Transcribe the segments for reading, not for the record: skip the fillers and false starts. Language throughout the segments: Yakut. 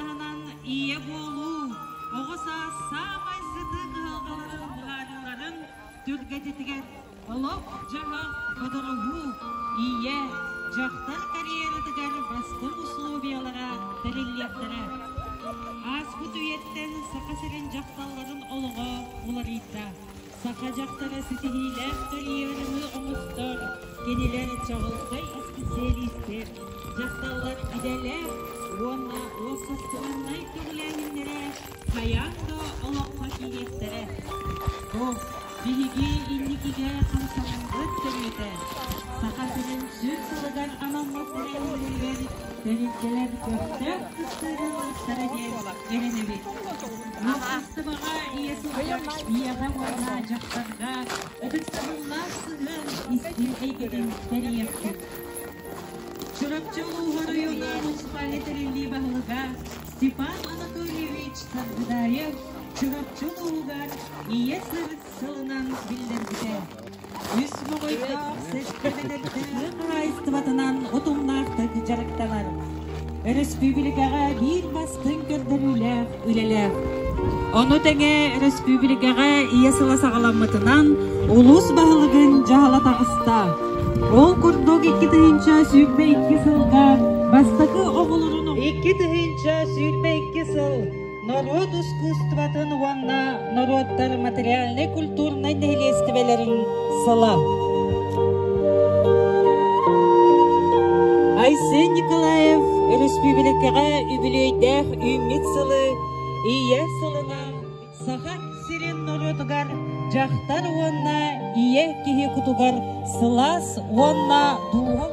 таһынан ийэ буолуу, оҕо саас саамай сытыы кыһалҕаларын быһаарыыларын түргэтитигэр олох-дьаһах бодоруһуу, ийэ, дьахтар карьератыгар бастыҥ условиялара тэриллиэхтэрэ. Ааспыт үйэттэн Саха сирин дьахталларын олоҕо уларыйда. Саха дьахтара ситиһиилээх карьераны оҥостор, кинилэр чаҕылхай исписэлиистэр, дьахталлар идэлээх уонна уопсастыбаннай көҕүлээһиннэрэ хайаан да олоххо киириэхтэрэ. Бу биһиги инникигэ хамсаныыбыт төрүөтэ. Саха сирин сүүс сылыгар анаммыт тэрээһиннэригэр тэрилтэлэр көхтөөх кыттыыны ылыахтара диэн эрэнэбит. Уопсастыбаҕа ийэ сылдьар ийэҕэ уонна дьахтарга ытыктабыллаах сыһыан истиҥ эйгэтин тэрийиэхпит. Чурапчы улууһа оройуона муниципальнай тэриллии баһылыга Степан Анатольевич Саргыдаев Чурапчы улууһугар Ийэ сир сылынан биллэрбитэ. Үс моҕойдоох сэттэ хаһаайыстыбатынан утумнаахтык дьарыктанар. Өрөспүүбүлүкэҕэ биир бастыҥ көрдөрүүлээх үлэлээх. Ону тэҥэ өрөспүүбүлүкэҕэ Ийэ сыла саҕаламмытынан улуус баһылыгын дьаһала таҕыста. Ол курдук 2022 сылга бастакы оҕолорун 2022 сыл норуот ускуустубатын уонна норуоттар материальнай-культурнай нэһилиэстибэлэрин сыла. Айсен Николаев өрөспүүбүлүкэҕэ үбүлүөйдээх үүммүт сылы Ийэ сылынан Саха сирин норуотугар дьахтар уонна ийэ киһи кутугар сылаас уонна дууһа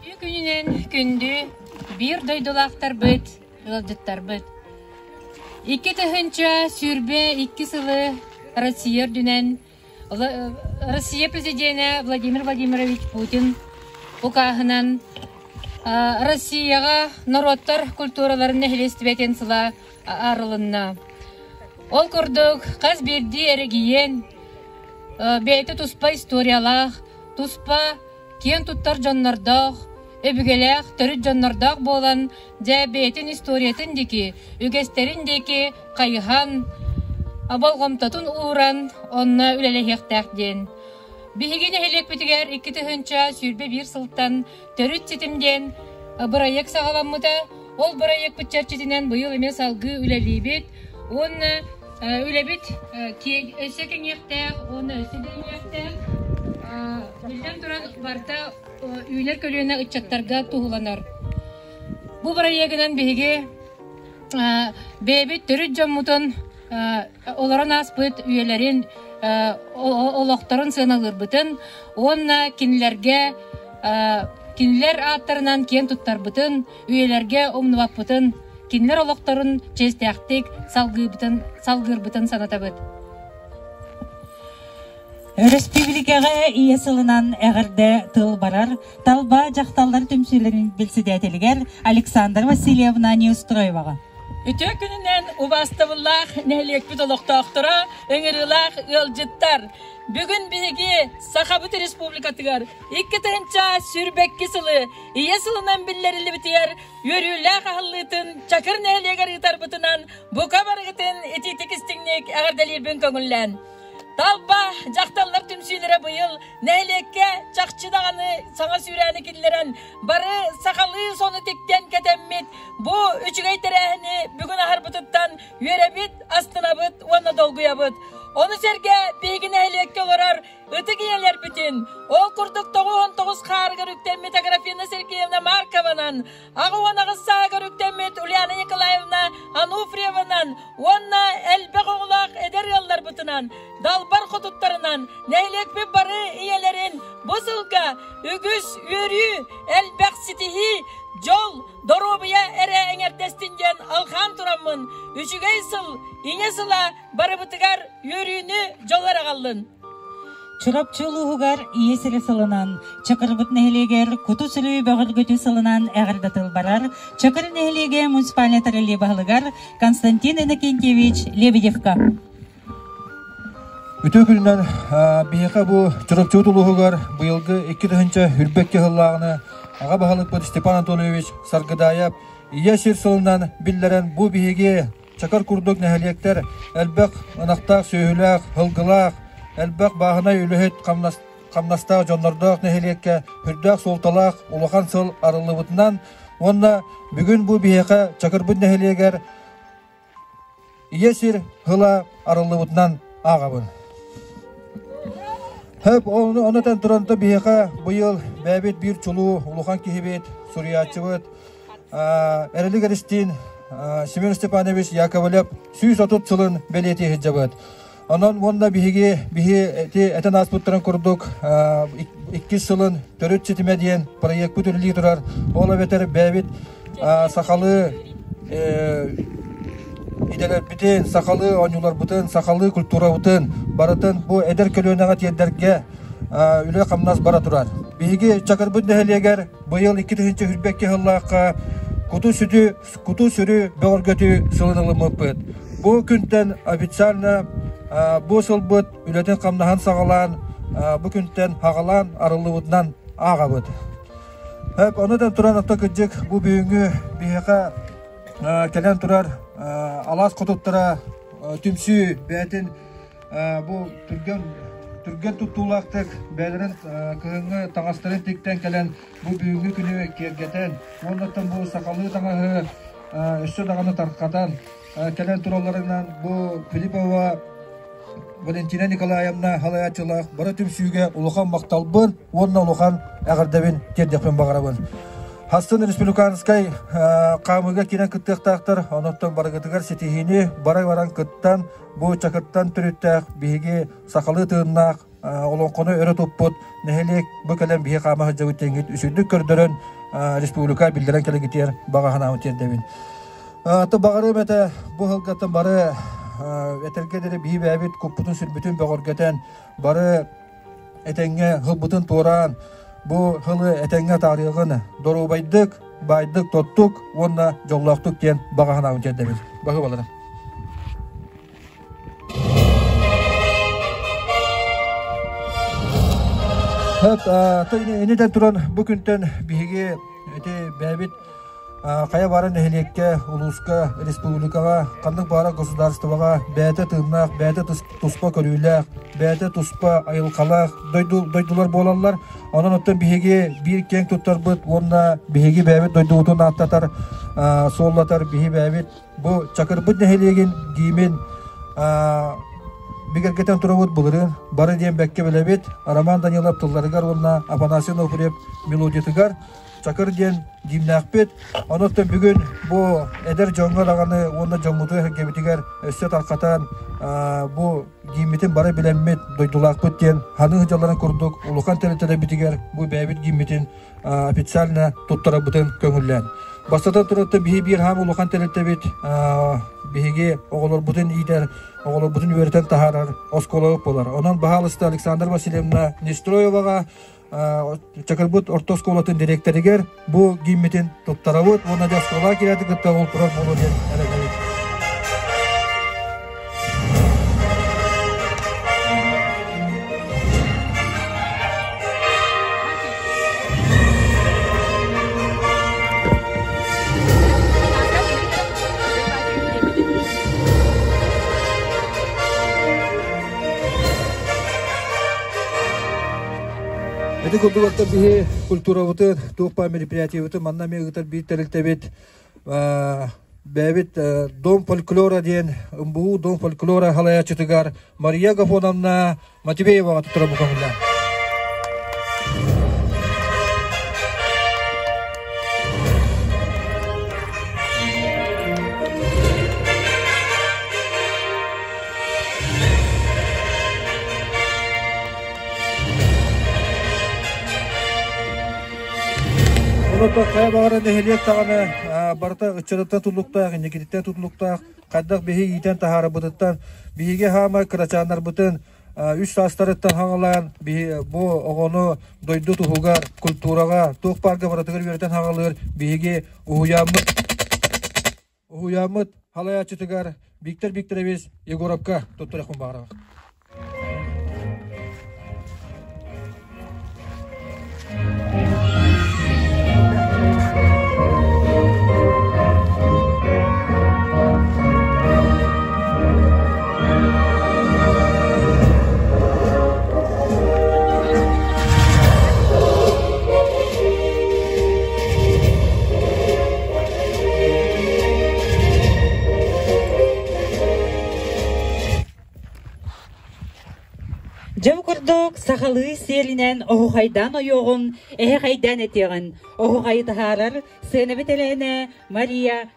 Үтүө күнүнэн күндү биир дойдулаахтарбыт, ыалдьыттарбыт. 2022 сылы Россия үрдүнэн Россия президенэ Владимир Владимирович Путин укааһынан Россияҕа норуоттар культураларын нэһилиэстибэтин сыла арылынна. Ол курдук, хас биирдии эрэгийиэн бэйэтэ туспа историялаах, туспа киэн туттар дьоннордоох, өбүгэлээх, төрүт дьоннордоох буолан, дьэ бэйэтин историятын диэки, үгэстэрин диэки хайыһан, болҕомтотун ууран, онно үлэлэһиэхтээх диэн. Биһиги нэһилиэкпитигэр 2021 сылтан Төрүт ситим диэн бырайыак саҕаламмыта. Ол бырайыакпыт чэрчитинэн быйыл эмиэ салгыы үлэлиибит уонна үлэбит өссө кэҥиэхтээх уонна өссө дириҥиэхтээх. Биллэн туран, барыта үүнэр көлүөнэ ыччаттарга туһуланар. Бу бырайыагынан биһиги бэйэбит төрүт дьоммутун олорон ааспыт үйэлэрин олохторун сыаналыырбытын уонна кинилэргэ кинилэр ааттарынан киэн туттарбытын, үйэлэргэ умнубаппытын, кинилэр олохторун чиэстээхтик салгыыбытын, салгыырбытын санатабыт. Өрөспүүбүлүкэҕэ Ийэ сылынан эҕэрдэ тыл барар Талба дьахталлар түмсүүлэрин председателигэр Александра Васильевна Неустроеваҕа. Үтүө күнүнэн убаастабыллаах нэһилиэкпит олохтоохторо, ыҥырыылаах ыалдьыттар! Бүгүн биһиги Сахабыт Республикатыгар 2022 сылы Ийэ сылынан биллэриллибитигэр үөрүүлээх аһыллыытын Чакыр нэһилиэгэр ыытарбытынан бука барыгытын итиитик истиҥник эҕэрдэлиирбин көҥүллээн. Талба дьахталлар түмсүүлэрэ быйыл нэһилиэккэ чахчы даҕаны саҥа сүүрээни киллэрэн бары сахалыы сону тиктэн кэтэммит бу үчүгэй тэрээһини бүгүн аһарбытыттан үөрэбит, астынабыт уонна долгуйабыт. Ону сэргэ биһиги нэһилиэккэ олорор ытык ийэлэрбитин, ол курдук 99 хаарыгар үктэммит Аграфена Сергеевна Маркованан, 88 сааһыгар үктэммит Ульяна Николаевна Ануфриеванан уонна элбэх оҕолоох эдэр ыалларбытынан, далбар хотуттарынан нэһилиэкпит бары ийэлэрин бу сылга үгүс үөрүү, элбэх ситиһии, дьол, доруобуйа эрэ эҥэрдэстин диэн алҕаан тураммын, үчүгэй сыл, ийэ сыла барыбытыгар үөрүүнү, дьол эрэ аҕаллын. Чурапчы улууһугар Ийэ сирэ сылынан, Чакырбыт нэһилиэгэр Куту сүрүү бөҕөргөтүү сылынан эҕэрдэ тыл барар Чакыр нэһилиэгэ муниципальнай тэриллии баһылыгар Константин Иннокентьевич Лебедевка. Үтүө күнүнэн биһиэхэ бу Чурапчыбыт улууһугар быйылгы 2022 сыллааҕыны аҕа баһылыкпыт Степан Анатольевич Саргыдаев Ийэ сир сылынан биллэрэн бу биһиги Чакыр курдук нэһилиэктэр элбэх ынахтаах сүөһүлээх, һылгылаах, элбэх бааһынай үлэһит хамнастаах дьоннордоох нэһилиэккэ үрдээх суолталаах улахан сыл арыллыбытынан уонна бүгүн бу биһиэхэ Чакырбыт нэһилиэгэр Ийэ сир сыла арыллыбытынан ааҕабын. Хөп, ону туран биһиэхэ быйыл бэйэбит биир чулуу улахан киһибит, суруйааччыбыт Эрэлик Эристиин Семен Степанович Яковлев 130 сылын бэлиэтии сылдьабыт. Онон уонна биһиги биһи эти этэн ааспыттарын курдук иккис сылын төрүт ситимэ диэн проекпыт үлэлии турар. Ол эбэтэр бэйэбит сахалыы идэлэрбитин, сахалыы оонньууларбытын, сахалыы культурабытын барытын бу эдэр көлүөнэҕэ тиэрдэргэ үлэ-хамнас бара турар. Биһиги Чакырбыт нэһилиэгэр быйыл 2022 сыллаахха куту-сүтү куту-сүрү бөҕөргөтүү сылын ылыммыппыт. Бу күнтэн официально бу сылбыт үлэтин-хамнаһын саҕалаан, бу күнтэн хаҕалаан арыллыбытынан ааҕабыт. Ону да туран ото кырдьык бу бүгүҥҥү биһиэхэ кэлэн турар алаас хотуттара түмсүү бэйэтин бу түргэн түргэн туттуулаахтык бэйэлэрин кыһыҥҥы таҥастарын тиктэн кэлэн бу бүгүҥҥү күнү киэргэтэн уоннаттан бу сахалыы таҥаһы өссө даҕаны тарҕатан кэлэн туралларынан бу Филиппова Валентина Николаевна салайааччылаах бары түмсүүгэ улахан махталбын уонна улахан эҕэрдэбин тиэрдиэхпин баҕарабын. Хастын республиканскай хаамыыга киирэн кыттыахтаахтар, онон барыгытыгар ситиһиини бара-баран кыттан, бу Чакыртан төрүттээх биһиги сахалыы тыыннаах олоҥхону өрө туппут нэһилиэк бу кэлэн биһи хаама сылдьабыт диэҥҥит үсүрдүк көрдөрөн республика биллэрэн кэлэгитиэр баҕа санаабын тиэрдэбин. То баҕарыам этэ бу сылгаттан бары этэргэ диэри биһи бэйэбит куппутун сүрбүтүн бөҕөргөтөн бары этэҥҥэ сылбытын туораан бу сылы этэҥҥэ атаарыаҕын доруобайдык, баайдык, тоттук уонна дьоллоохтук диэн баҕа санаабын тиэрдэбин. Баһыыбалара. Ини да туран бу күнтэн биһиги ити бэйэбит хайа баара нэһилиэккэ, улууска, республикаҕа, ханнык баара государствоҕа бэйэтэ тыыннаах, бэйэтэ туспа көрүүлээх, бэйэтэ туспа айылҕалаах дойду дойдулар буолаллар. Онон оттон биһиги биир киэҥ туттарбыт уонна биһиги бэйэбит дойдубутун ааттатар, суоллатар биһи бэйэбит Бу Чакырбыт нэһилиэгин гиимин бигэргэтэн турабыт былырыын бары диэн бэккэ билэбит Роман Данилов тылларыгар уонна Афанасий Нопурев мелодиятыгар Чакыр диэн гимнээхпит. Онон бүгүн бу эдэр дьоҥҥо даҕаны уонна дьоммутугар сэргэбитигэр өссө тарҕатан бу гиммитин бары билэммит дойдулаахпыт диэн ханыы сылдьалларын курдук улахан тэрилтэлэрбитигэр бу бэйэбит гиммитин официально туттарарбытын көҥүллээн. Бастатан туран биһи биир хаам улахан тэрилтэбит биһиги оҕолорбутун иитэр, оҕолорбутун үөрэтэн таһаарар оскуолабыт буолар. Онон баһаалыста Александр Васильевна Нестроеваҕа Чакырбыт орто оскуолатын дириэктэригэр бу гиммитин туттарабыт уонна дьэ оскуолаҕа киирээти кытта ол турар буолуо диэн эрэнэбит. Ити курдук оттон биһи культурабытын, туох баар мероприятиебытын манна эмиэ ыытар биир тэрилтэбит. Бэйэбит Дом фольклора диэн МБУ Дом фольклора халайааччытыгар Мария Гафоновна Матвееваҕа туттара букаҥна. Онон хайа баҕара нэһилиэк даҕаны барыта ыччатыттан тутулуктаах, инникититтэн тутулуктаах, хайдах биһи иитэн таһаарарбытыттан биһиги хаама кырачааннарбытын үс саастарыттан хаҥалаан биһи бу оҕону дойду туһугар, культураҕа, туох баарга барытыгар үөрэтэн хаҥалыыр биһиги уһуйааммыт уһуйааммыт халайааччытыгар Виктор Викторович Егоровка туттарыахпын баҕарабын. Дьэ бу курдук сахалыы сиэлинэн оһухайдаан ойуоҕун, эһэхэйдээн этиэҕин, оһухайы таһаарар сыанабыт элээнэ Мария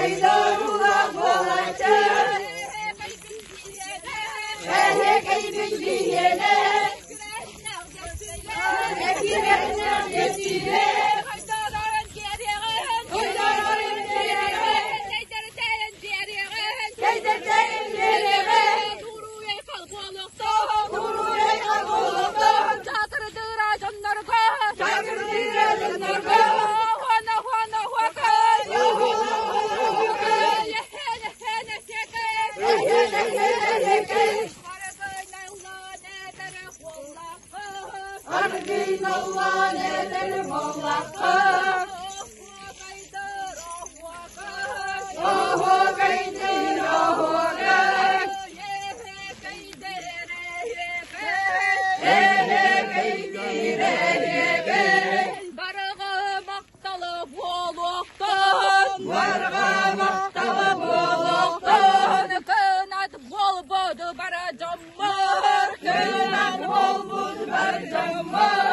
Ayda kulak olacak. Аргый наллаан этэр буоллахха, Оһуокайдыр оһуокай, Эһэкэйдир эһэкэй, Барҕа махтала буолуохтун, Барҕа махтала буолуохтун, Кынат буолбут бара дьоммор, Кынат буолбут бар дьоммор.